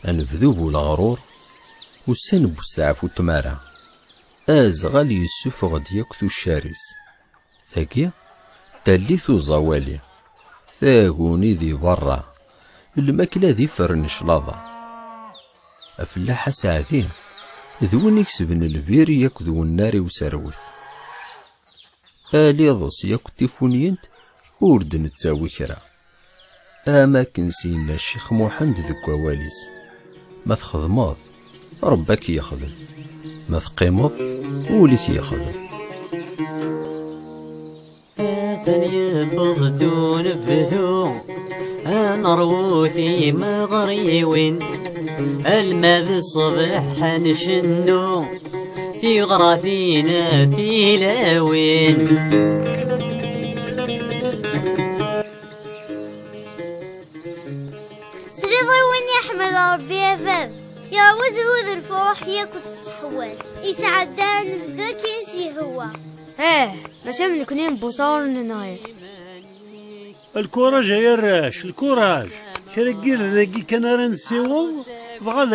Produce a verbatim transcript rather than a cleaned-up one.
Anebdu bu leɣrur, ussan n westeɛfu n tmara. Azɣal yessufeɣ-d yakk tuccar-is. Tagi, tallit uẓawali, taguni di berra, lmakla d iferren n claḍa. Afellaḥ aseɛdi, d win ikesben lbir yakk d wennar i userwet. Aliḍes yakk tifunyent ur d-nettawi kra. Am akken s-yenna Ccix Muḥend deg wawal-is: "Ma txedmeḍ, Ṛebbi ad k-yexdem. Ma teqqimeḍ, ul-ik yexdem." Atan yewweḍ-d unebdu, ad neṛwu timeɣriwin, alma d ṣṣbeḥ ad ncennu tiɣratin a tilawin. Tesliḍ i win iḥemmel Ṛebbi a bab, yerwa zzhu d lfuṛuḥ yakk d ttḥewwal, isɛedda anebdu akken s-yehwa. Eh, mačči am nekni n Buṣa ur nenɣi. Lkuraj ay arrac, lkuraj! Kra n yirden-agi kan ara nessiweḍ, dɣa d